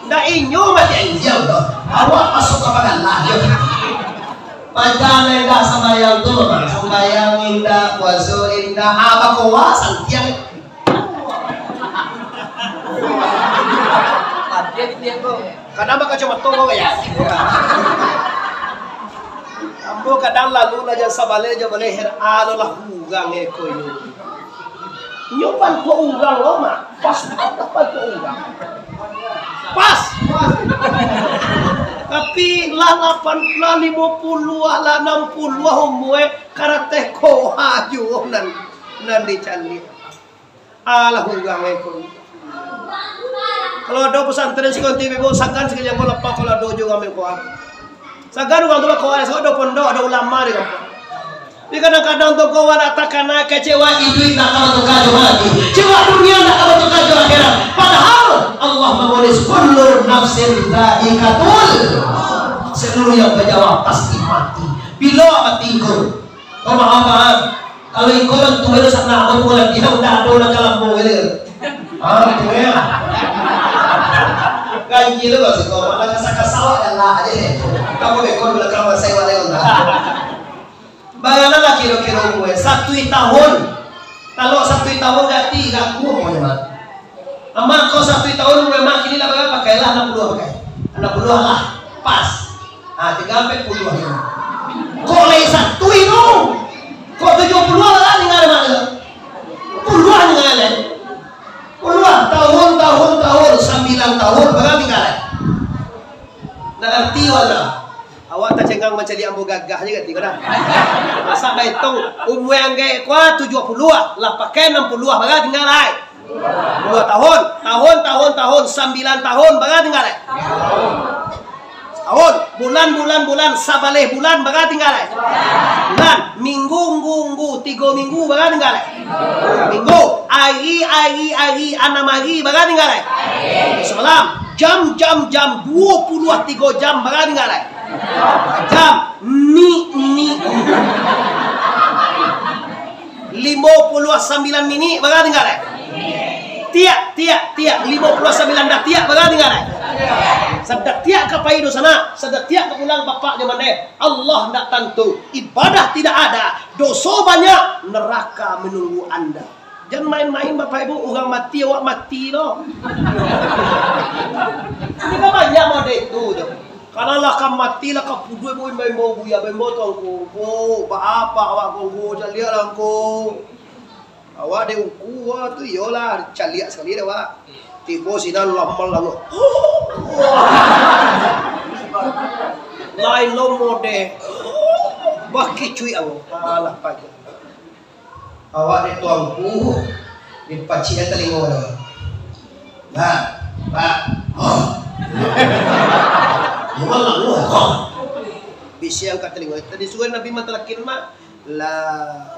Ndak inyo mati anjiang doh. Awak masuk ka pagalah, yo. Pajan indak sambayang tu, Mak. Sambayang indak, puaso indak, ah, bakoa santiang. Kadang bakacomato ko, ya. Ambo kadang lalu lah jan sabaleh, jan baleh, her-, alolah urang eko yo. Nyo pantuak urang lo, Mak. Pas, pas pantuak urang. Pas. Tapi lah lapan, lah limo puluah, lah anam puluah umua, karateh koa juo nan, nan dicaliak. Alah, urang eko. Kalau ado pesantren sakonti bebo, sagan sakali ambo lapeh, kalau ado jo urang eko. Sagan urang tu bakoa, sabab ado pondok, ado ulama di kampuang. Tapi kadang-kadang tu kawan atak kana kecewa, iduik ndak ka batuka jo mati. Jiwa dunia ndak ka batuka jo akhirat. Padahal Allah manulis, "Kullu nafsin dzaiqatul." Seluruh yang bernyawa pasti mati. Bilo mati ko? Kau maaf, maaf. Kalau iko nan tuo tu sanak, kau tu lah diam, ndak ado nan ka lamo ko. Ah, tu ya. Ganjil tu, Bang, siko. Mana kasar-kasar awak galak aja deh. Kamu beko di belakang masa yang mana yang enggak. Bayangkanlah kiro-kiro umua, satu tahun. Kalau satu tahun ganti, ragu umua, Mak. Amak ko satu tahun umua Mak kini lah bara? Pakailah anam puluah pakai. Anam puluah lah. Pas. Ah, tingga ampek puluah ni. Kok lai satu itu? Kok tujuah puluah lah tingga Mak tu? Puluah tingga lai. Puluah. Tahun, tahun, tahun. Sambilan tahun. Bara tingga lai? Ndak ngarti awak lah. Awak tacengang mancaliak ambo gagah je kati ko dah. Masa baitong, umua anggaik ko tujuah puluah, lah pakai anam puluah, bara tingga lai? Puluah tahun. Tahun, tahun, tahun, sambilan tahun, bara tingga lai? Tahun. Bulan, bulan, bulan, sabaleh bulan, bara tingga lai? Bulan. Minggu, nggu, nggu, tigo minggu, bara tingga lai? Minggu. Ari, ari, ari, anam ari, bara tingga lai? Samalam. Jam, jam, jam, duo puluah tigo jam, bara tingga lai? Jam, ni, ni. Limo puluah sambilan minik, bara tingga lai? Tiak, tiak, tiak, limo puluah sambilan datiak, bara tingga lai? Sadatiak ka pai dunsanak, sadatiak ka pulang, Bapak jo Mandeh. Allah ndak tantu, ibadah tidak ada, doso banyak, neraka menunggu Anda. Jan main-main, Bapak Ibu, urang mati, awak mati lo. Ini kan banyak model itu tu. Kalau lah ka mati, lah ka puduih, bu, imbau-imbau buya, imbau tuangku, bu, baa awak ko, bu, caliak lah ko. Awak dek ungku, wah, tu iyolah, caliak sakali dek awak. Tibo sinan lamal lah. Lain lo model. Bakicuik awak. Alah, pagi. Awak dek tuangku, dipacikan talingo dah. Pak, Pak, oh. Memang lalu, oh. Bisiang ka talingo. Tadi suruah Nabi matalakin, Mak. La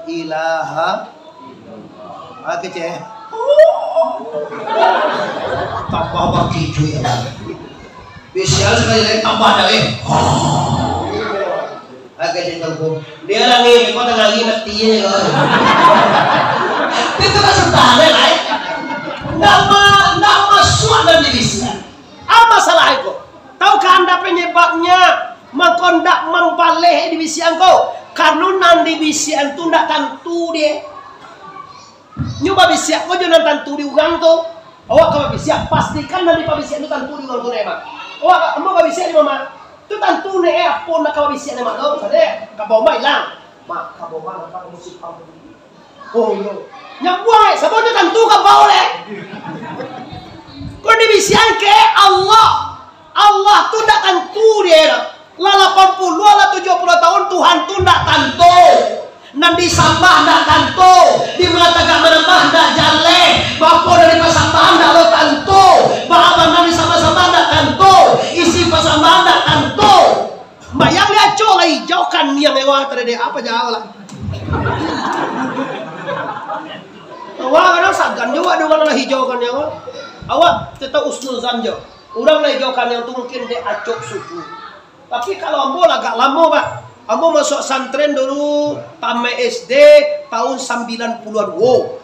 ilaha. Ah, kecek. Tambah bakicuik. Bisiang sakali lai tambah dah, eh. Agak jadi tangkung. Dia lagi, kau tengah lagi mati je, kau. Itu kan sebenarnya, lain. Ndak ma-, ndak masuk dalam diri sendiri. Apa masalah itu? Tahukah anda penyebabnya? Mako ndak mambaleh di bisian ko. Karena nan di bisian tu ndak tantu dia. Nyo babisiak ko jo nan tantu di urang tu. Awak ka babisiak, pastikan nan dipabisiak tu tantu di urang tu, Mak. Awak ka, ambo babisiak di Mak. Tu tantu nyo, eh, apo nak ka babisiak nyo, Mak, tu? Misalnyo, kabau Mak ilang. Mak, kabau Mak nampak di musim pam. Oh, iyo. Nyo buang, eh, sabab nyo tantu kabau, eh. Ko dibisiakan ka Allah. Allah tu ndak tantu dia. Lah lapan puluah, lah tujuah puluah tahun, Tuhan tu ndak tantu. Nan disambah ndak tantu, di ma tagak manambah ndak jaleh, baa nan dipasambahan ndak lo tantu, baa nan disambah-sambah ndak tantu, isi Apa jauh lah. Awak kadang sagan jo, awak dek urang lah hijaukan nyo. Awak tetap husnuzan jo. Urang lah hijaukan nyo tu mungkin dek acok suku. Tapi kalau ambo lah agak lamo, Pak. Ambo masuak santren dulu, tamat S D tahun sambilan puluah duo.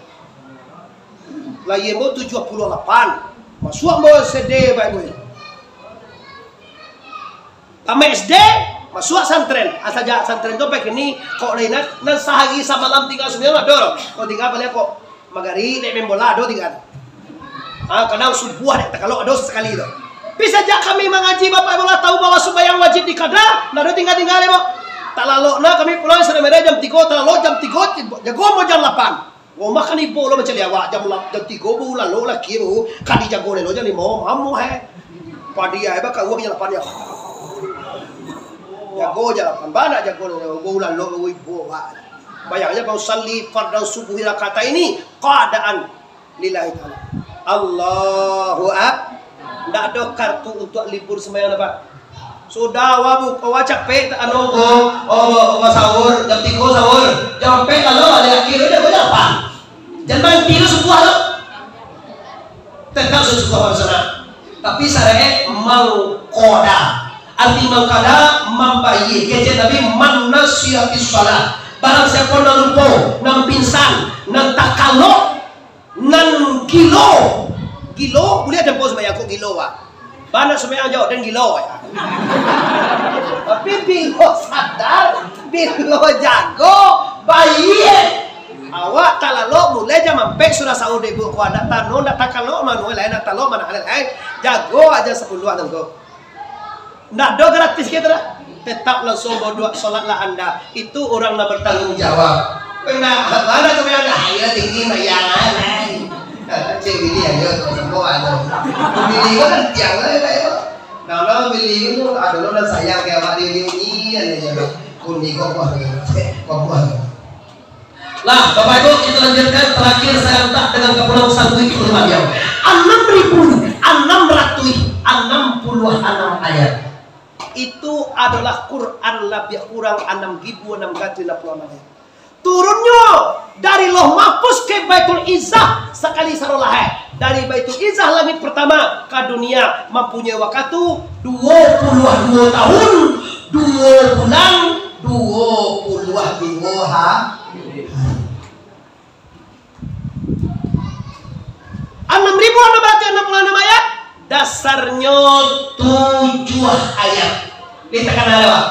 Lahia ambo tujuah puluah lapan. Masuak ambo S D, Pak Ibu. Tamat S D, masuak santren. Asa jak santren tu sampai kini, kok lain nan, nan sahari samalam tingga sumbayang ado. Kok tingga baliak kok magarib, dek main bola, ado tingga. Ah, kadang subuah dek takalok ado sakali tu. Tapi sajak kami mangaji, Bapak Ibu lah tahu bahwa sumbayang wajib di kada, ndak ado tingga-tingga dek, Bok. Talalok nah kami pulang Siraman Raya jam tigo, talalok jam tigo, jago ambo jam lapan. Rumah kan ibo lo macam liawak, jam la-, jam tigo baru lalok laki baru, ka dijago dek lo jam limo, mamuah, eh. Padi ai bakaruah jam lapan nyo. Jago jam lapan, bana jago dek lo, baru lalok baru ibo, Pak. Bayangnyo, fa usalli fardan subuhi rakataini qadaan lillahi ta'ala. Allahu Ak-, ndak ado kartu untuak libur sumbayang, Pak. Sudah, awak bu-, awak capek, anu, ko, oh, oh, sahur, jam tigo sahur, jam ampek lalok, ado akhir, udah, udah, Pak. Jan baranti lo subuah lo. Tetap subuah, Pak, sana. Tapi syariat mangkoda. Arti mangkoda, mambayia. Kecek Nabi, "Man nasiya fis shalah." Barang siapa nan lupo, nan pingsan, nan takalok, nan gilo. Gilo, buliah den sumbayang kok gilo, Pak. Bana sumbayang jauah, den gilo, Pak. Tapi bilo sadar, bilo jago, baiak. Awak talalok mulai jam ampek sudah sahur dek ibu, kok ndak tano, ndak takalok mano lain, ndak talok mano lain. Jago aja sapuluah nangko. Ndak ado gratis gitu dah. Tetap langsung baduak, sholatlah anda. Itu orang nak bertanggung jawab. Kena, mana tu yang dah, ayo tinggi bayang alai. Cek bini ayo tu semua ada. Bini kan tiang lah, ayo. Nah, orang bini itu ada lo nak sayang kayak awak dia ni, ayo. Kuning kok buah, kok buah. Lah, Bapak Ibu, kita lanjutkan terakhir saya letak dengan kapulang sanggui itu beliau. Anam ribu anam ratus anam puluh anam ayat. Itu adalah Quran labiah kurang anam ribu anam ratus anam puluh anam ayat. Turunnyo dari Lauh Mahfuz ke Baitul Izzah sakali sarolah, eh. Dari Baitul Izzah langit pertama ka dunia mampunyai wakatu duo puluah duo tahun, duo bulan, duo puluah duo ha-, hari. Anam ribu anam ratus anam puluh anam ayat, dasarnyo tujuah ayat. Lai takana, Pak?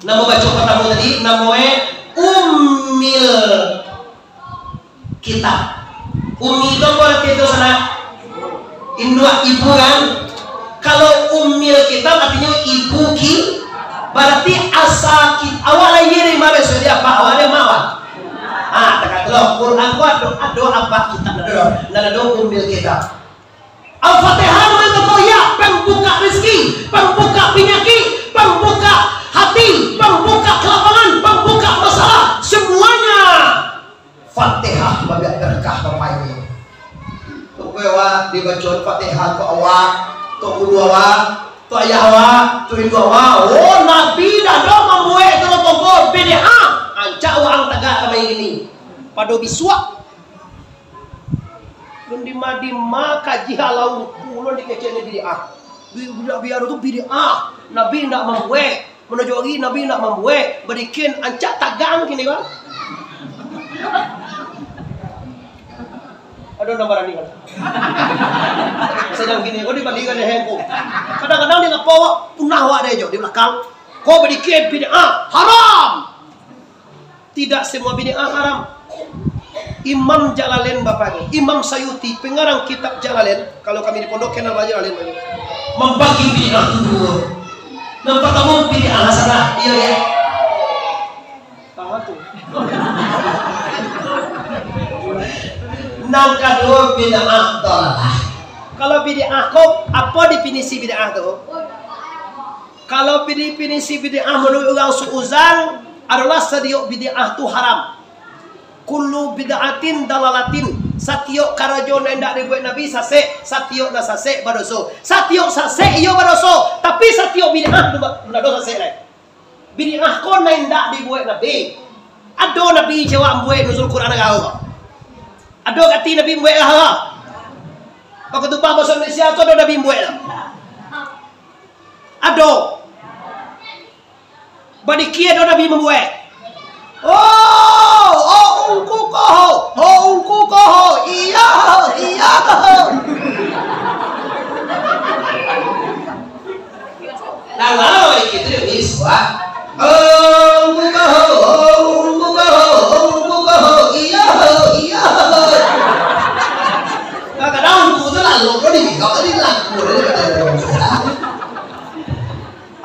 Namo baco partamo tadi, namonyo Ummil Kitab. Ummi itu apo arti itu, sanak? Induak ibu, kan? Kalau Ummil Kitab artinyo ibu ki-, berarti asa ki-, awak lahia dari ma bisuak, dari apak awak, dari amak awak? Ah, takatulah, Quran ko ado, ado apak kitab, ado, nan ado Ummil Kitab. Al-Fatihah itu ko, ya, pembuka rezeki, pembuka penyakit, pembuka hati, pembuka kelapangan, pembuka masalah, semuanya. Fatihah babiak berkah, Bapak Ibu. Tu kue awak dibaco Fatihah tu awak, tu guru awak, tu ayah awak, tu indu awak. Oh, Nabi dak ado mambuek tu lo tongko bid'ah. Ancak urang tagak kamari kini. Pado bisuak. Lun dima-dima kaji halau ulun dikecek ni bid'ah. Bi-, budak biaru tu bid'ah. Nabi indak mambuek. Mano juo lai Nabi indak mambuek. Badikin ancak tagang kini, Bang. Ado nan barani, kan? Sadang kini, kau dibalikan leher ko. Kadang-kadang di lapau, punah awak deh jo, di balakang. Kau badikin bid'ah, haram. Tidak semua bid'ah haram. Imam Jalalain, Bapak Ibu, Imam Sayuti, pengarang kitab Jalalain, kalau kami di pondok kenal Jalalain, Bapak Ibu, mambagi bid'ah tu duo. Nan partamo bid'ah hasanah, iyo, yo? Tahu tu. Nan kaduo bid'ah dalalah. Kalau bid'ah ko, apo definisi bid'ah tu? Kalau definisi bid'ah manuruik urang Su'uzan, adolah satiok bid'ah tu haram. Kullu bid'atin dalalatin, satiok karajo nan indak dibuek Nabi sasek, satiok nan sasek badoso. Satiok sasek iyo badoso, tapi satiok bid'ah tu ba-, ndak doso sasek lai. Bid'ah ko nan indak dibuek Nabi. Ado Nabi cewek mambuek Nuzul Quran agak? Ado kati Nabi mambuek agak? Pakutubah bahaso Indonesia tu ado Nabi mambuek lah. Ado. Badikir ado Nabi mambuek. Oh, oh, ungku koho, oh, ungku koho, iyo, iyo. Nah, kalau badikir tu Nabi suah. Oh, ungku koho, oh, ungku koho, oh, ungku koho, iyo, iyo. Kadang-kadang ungku tu lalu, kok di bingkok tadi laku.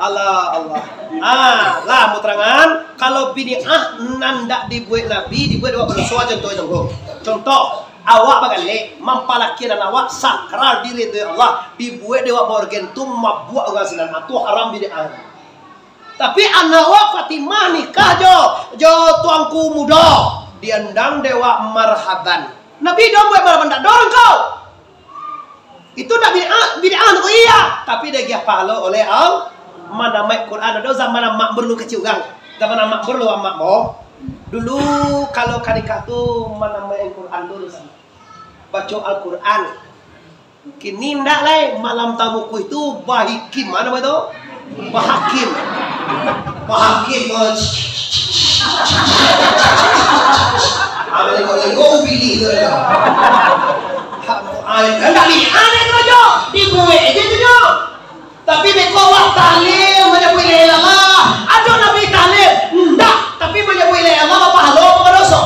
Allah, Allah. Ah, lah, mau terangan. Kalau bid'ah nan ndak dibuek Nabi, dibuek dek awak manusia, contoh, contoh. Contoh, awak bagalek, mampalakiahan awak sakral diridoi Allah, dibuek dek awak baorgen tu mabuak urang sinan, ah, tu haram bid'ah. Tapi anak awak Fatimah nikah jo, jo tuanku mudo, diandang dek awak marhaban. Nabi doh buek marhaban, ndak doh engkau. Itu ndak bid'ah, bid'ah tu iya, tapi diagiah pahalo oleh Allah. Manamaik Quran, ado zaman amak berlu kecil urang. Zaman amak berlu amak mo. Dulu kalau ka nikah tu manamaik Quran dulu sama. Baco Al-Quran. Kini ndak lai, malam tamu kuih tu bahikim, mana nama tu? Bahakim. Bahakim. Amin kau lego bini tu ya. Amin. Ndak bini, amin tu jo. Dibuek je tu jo. Tapi beko awak tahlil manyabuik la ilaha illallah. Ado Nabi tahlil? Ndak. Tapi manyabuik la ilaha illallah bapahalo apa badoso?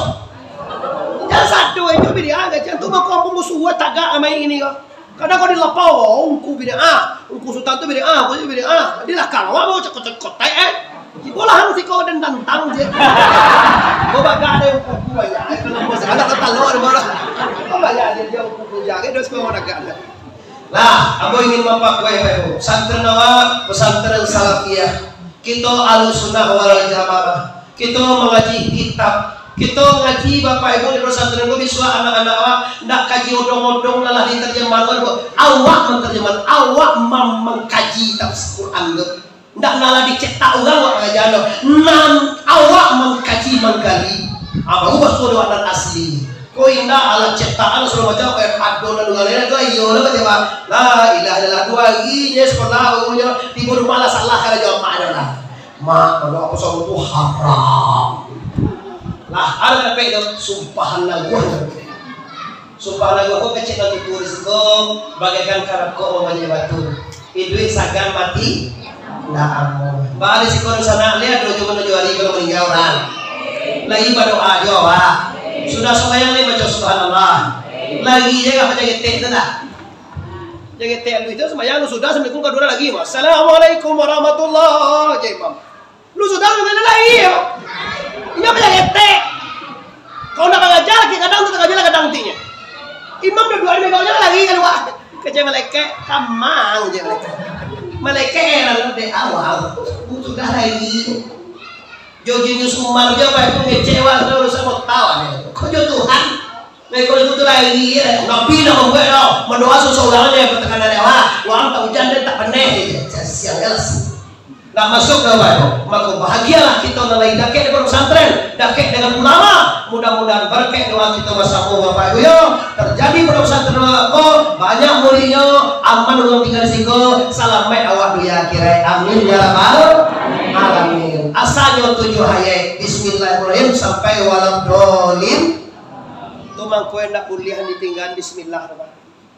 Jan sado ajo bid'ah, gajian tu mako ambo musuah tagak amai ini ko. Kadang kau di lapau, oh, ungku bid'ah, ungku sutan tu bid'ah, aku tu bid'ah. Di lakang awak mau cakot-cakot tai, eh. Ibolah hang siko dan tantang je. Kau bagak deh ungku banyak, eh, kalau bos anak tak tahu ada marah. Kau banyak dia dia ungku jaga dia semua orang agak. Lah, ambo ingin mampakuai bae, pesantren awak, pesantren Salafiyah. Kito Ahlussunnah wal Jamaah. Kito mangaji kitab. Kito ngaji, Bapak Ibu, di pesantren ko bisuak anak-anak awak ndak kaji odong-odong nan lah diterjemahkan ko. Awak manterjemahkan, awak mam-, mangkaji tafsir Quran ko. Ndak nan lah dicetak urang awak pangajian tu. Nan awak mangkaji manggali. Ah, baru basuo doa nan asli. Ko indak alah cetakan sagalo macam, eh, ado nan urang lain tu, iyo lah macam, la ilaha illallah, duo hari je sekolah baru nyo, tibo rumah lah salah karajo amak dah lah. Mak, kalau apa sama tu haram. Lah, ada dapek tu, sumpahan laguah. Sumpahan laguah ko kecek nan tutu di siko, bagaikan karakok mamanyai batu. Iduik sagan mati, ndak amuah. Baa di siko dunsanak, liek ado jo mano jo ari kalau maningga urang. Lai badoa jo awak. Sudah sumbayang lai baco subhanallah. Lai je ka paja getek tu dah. Jagetek alun itu sumbayang, sudah, assalamualaikum, kaduo lagi, assalamualaikum warahmatullah, je imam. Lu sudah, lu kena lai, yo. Inyo paja getek. Kalau nak baraja lagi, kadang tu tangah jalan, kadang tinyo. Imam dua-dua hari, megang jalan lagi, kalua. Kecek malaikat, kamang je malaikat. Malaikat heran, dek awal. Sudah lai. Jo jenius Umar je, apa itu ngecek, wah, sudah urusan mau tahu, kau jo Tuhan. Nah, iko itu tu lai, eh. Nabi nak mambuek tau. Mandoa sorang-sorang je, patakanan awak. Wang tak hujan, den tak paneh. Siang je lah. Nak masuk ke Bapak Ibu. Maka bahagialah kita nan lain dakek dengan pesantren, dakek dengan ulama. Mudah-mudahan berkat doa kita bersama Bapak Ibu, ya. Terjadi pada pesantren awak ko, banyak muridnya, aman orang tinggal di siko, selamat awak dunia akhirat. Amin ya rabbal alamin. Asalnya tujuh ayat. Bismillahirrahmanirrahim sampai waladhdallin. Tu mangko indak buliah ditinggaan bismillah tu, Pak.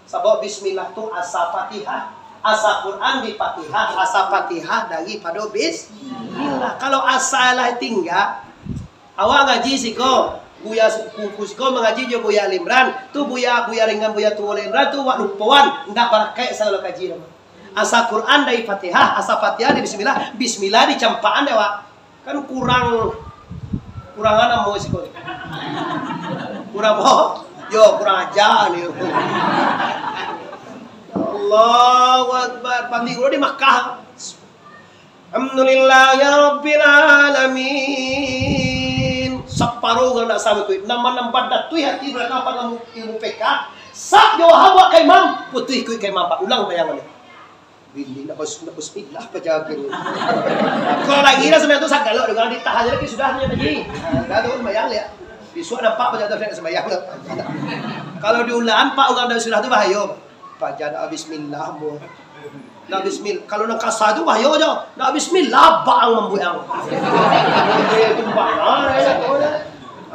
Sabab bismillah tu asa Fatihah. Asa Quran di Fatihah, asa Fatihah daripado bismillah. Kalau asa lah tingga, awak ngaji siko, Buya Kungku siko mangaji jo Buya Ali Imran, tu Buya, Buya Ringgan, Buya Tuo Ali Imran, tu wak lupoan, ndak barakaik sagalo kaji tu. Asa Quran dari Fatihah, asa Fatihah di bismillah, bismillah dicampakan dek awak. Kan kurang, kurang anu mo siko ni. Kurang apo? Yo, kurang aja ni. Allahu Akbar. Pandi guru di Makkah. Alhamdulillahirabbil alamin. Saparo urang ndak sanggup tu. Nambah-nambah datuih hati mereka pada ilmu, ilmu P K. Sak jo wahab buat ka imam, putuih ikuik ka imam, Pak. Ulang bayangan ni. Ini nak bas-, nak bismillah baca akhir. Kalau lagi dah sampai tu sagalok dengan ditahan je lagi sudah nyo tadi. Dah tu bayang lihat. Bisuak nampak baca tu nak sembahyang tu. Kalau diulang pak urang dah sudah tu bahayo. Paja nak bismillah mo. Nak bismillah. Kalau nak kasar tu bahayo je. Nak bismillah bang mambuang. Dia tu bang.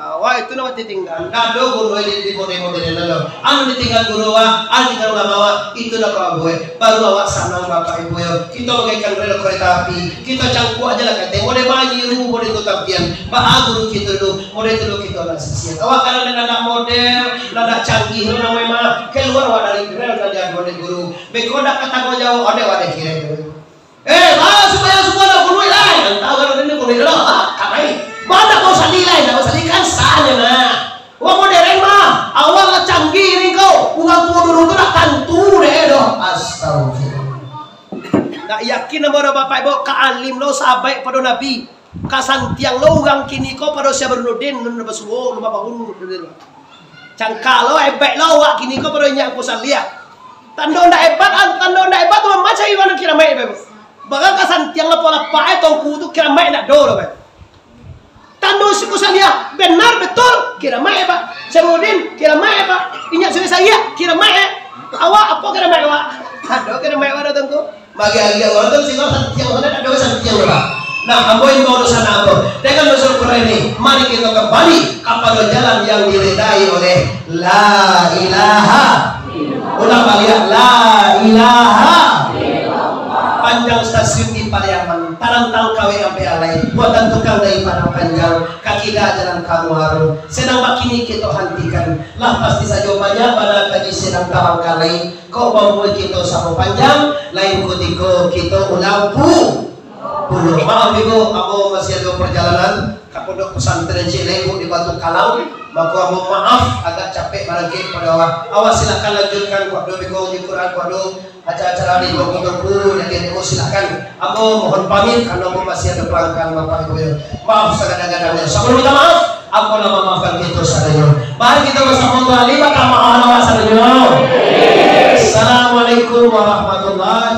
Ah, wah, itu nama titinggal. Dah do guru di, di model-model dah do. Anu ditinggal guru wak, anu ditinggal ulama wak, itu dah kau buat. Baru awak sanang bapak ibu yo. Kita bagaikan rel kereta api. Kita cangkuak aja lah kata. Model manyiru, model tu tampian. Baa guru kita dulu, model tu dulu kita nak sisian. Awak kalau nak, nak model, nak, nak canggih tu namanya mah. Keluar awak dari rel kerja model guru. Beko dah kata kau jauh, ada awak dah kira dulu. Eh, ah, supaya semua nak kunuik lah. Yang tahu kalau ini kunuik dulu. Ah, kamai. Mana kau sali lah, nak sali kan sahnya nah. Wah modern mah, awak lah canggih ni kau. Urang tua dulu tu nak tantu deh doh. Astagfirullah. Nak yakin nama orang bapak ibu ka alim lo sahabat pado Nabi. Ka santiang lo urang kini ko pado Syekh Burhanuddin nan basuo lumah bangun. Cangka lo hebat lo awak kini ko pado inyak ku saliah. Tando ndak hebat, an-, tando ndak hebat tu macam iwan kiramaik be. Barang ka santiang lapo lapak eh tongku tu kiramaik ndak do lo be. Tando siku saliah benar betul kiramaik hebat. Syekh Burhanuddin kiramaik hebat. Inyak sungai sariak kiramaik eh. Awak apo kiramaik awak? Ado kiramaik awak ado tongku? Bagi-bagi urang tu, singgo santiang, santiang, santiang, Pak. Nah, ambo imbau dosa ambo. Dengan bersyukur ini, mari kita kembali kepada jalan yang diridai oleh la ilaha. Ulang baliak, la ilaha. Panjang stasiun di Pariaman, tarantang kawek ampe alai, buatan tukang dari Padang Panjang, kaki dah jalan kamu harum. Sedang bakini kita hentikan, lah pasti saja banyak bana kaji sedang tabangkalai. Kok baumua kito samo panjang, lain kutiko kito ulang pu-, puluah. Maaf, Ibu, ambo masih ado parjalanan ka Pondok Pesantren Ciek Lengkuk di Batu Kalang, mako ambo maaf agak capek barangkek pado awak. Awak silakan lanjutkan, kuado biko di Quran, kuado acara-acara di tongku-tongku, jadi Ibu silakan. Ambo mohon pamit, karano ambo masih ado pelangkan Bapak Ibu yo. Maaf sagadang-gadangnyo. Sabalum minta maaf, ambo lah mamaafkan kito sadonyo. Mari kito basamo tu Ali bakamaafan awak sadonyo. Assalamualaikum warahmatullahi